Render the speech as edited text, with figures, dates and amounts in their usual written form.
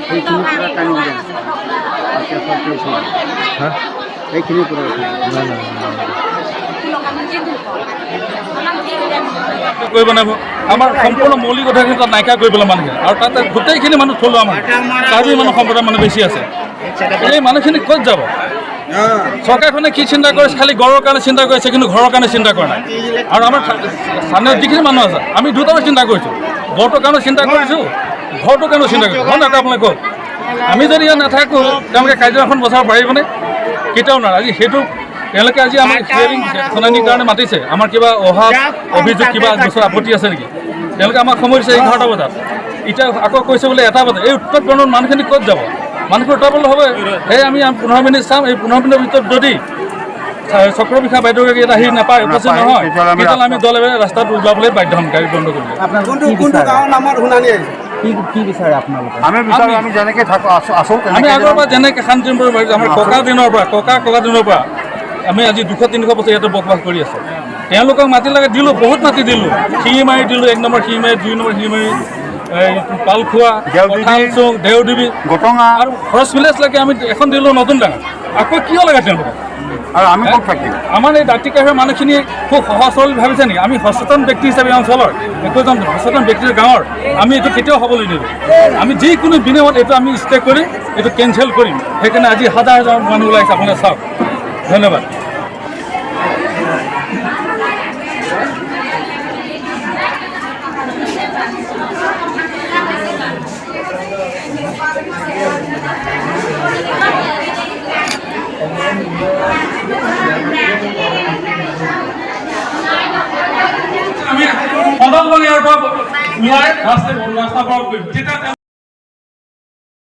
সেইখিনি পৰা টানি দিলে এতিয়া। হা। সেইখিনি পৰা। না না। কৰিব নাব আমাৰ সম্পূৰ্ণ মৌলিক অধিকাৰখিনি তাত নাইকিয়া কৰি পেলাই মানুহে। আৰু তাতে গোটেইখিনি মানুহ থলুৱা মানুহ, কাৰ্বি মানুহ সম্প্ৰদায়ৰ মানুহ বেছি আছে। এই মানুহখিনি ক'ত যাব? চৰকাৰখনে কি চিন্তা কৰিছে? খালি গড়ৰ কাৰণে চিন্তা কৰিছে, কিন্তু ঘৰৰ কাৰণে চিন্তা কৰা নাই। আৰু আমাৰ স্থানীয় যিখিনি মানুহ আছে, আমি দুটাৰে চিন্তা কৰিছোঁ, গড়টোৰ কাৰণে চিন্তা কৰিছোঁ, ঘৰটোৰ কাৰণেও চিন্তা কৰিছোঁ। হয় নহয়? আপোনালোকে কওক, আমি যদি ইয়াত নাথাকোঁ, তেওঁলোকে কাজিৰঙাখন বচাব পাৰিবনে? কেতিয়াও নোৱাৰে। আজি সেইটো তেওঁলোকে আজি আমাক হিয়াৰিং, শুনানিৰ কাৰণে মাতিছে। আমাৰ কিবা অহা অভিযোগ, কিবা গোচৰ আপত্তি আছে নেকি? তেওঁলোকে আমাক সময় দিছে 11টা বজাত। এতিয়া আকৌ কৈছে বোলে 1টা বজাত। এই উৎকট গৰমত মানুহখিনি ক'ত যাব? মানুহখিনি উত্তাপল হ'ব। সেয়ে আমি 15 মিনিট চাম। এই 15 মিনিটৰ ভিতৰত যদি চক্ৰ বিষয়া বাইদেউগৰাকী ইয়াত আহি নাপায়, উপস্থিত নহয়, তেতিয়াহ'লে আমি তেতিয়াহ'লে আমি দলে ৰাস্তাত ওলাবলৈ বাধ্য হ'ম, গাড়ী বন্ধ কৰিবলৈ। কোনটো কোনটো গাঁৱৰ নামত শুনানি আহিছে? কি কি বিচাৰে আপোনালোকে? আমি বিচাৰোঁ, আমি যেনেকৈ থাকোঁ, আছোঁ আমি তেনেকৈ। আগৰ পৰা যেনেকৈ শান্তি, আমাৰ ককা দিনৰ পৰা, ককা ককা দিনৰ পৰা আমি আজি 200-300 বছৰ ইয়াতে বসবাস কৰি আছোঁ। তেওঁলোকক মাটি লাগে দিলোঁ, বহুত মাটি দিলোঁ। শিঙিমাৰি দিলোঁ, 1 নম্বৰ শিঙিমাৰি, 2 নম্বৰ শিঙিমাৰি, এই পালখোৱা, দেওদেৱী, কঁঠালচুং, দেওদেৱী, গটঙা আৰু ফৰেষ্ট ভিলেজ লাগে আমি এখন দিলোঁ নতুন ডাঙৰ। আকৌ কিয় লাগে তেওঁলোকক? আৰু আমি ক'ত থাকিম? আমাৰ এই দাঁতিকাষৰীয়া মানুহখিনি খুব সহজ সৰল ভাবিছে নেকি? আমি সচেতন ব্যক্তি হিচাপে, এই অঞ্চলৰ একোজন সচেতন ব্যক্তি গাঁৱৰ, আমি এইটো কেতিয়াও হ'বলৈ নিদিওঁ। আমি যিকোনো বিনিময়ত এইটো আমি ষ্টে কৰিম, এইটো কেঞ্চেল কৰিম। সেইকাৰণে আজি হাজাৰ হাজাৰ মানুহ ওলাইছে, আপোনালোকে চাওক। ধন্যবাদ। আমি সদল ইয়াৰ পৰা ওলাই ৰাস্তা ৰাস্তা ব্লক কৰিম তেতিয়া।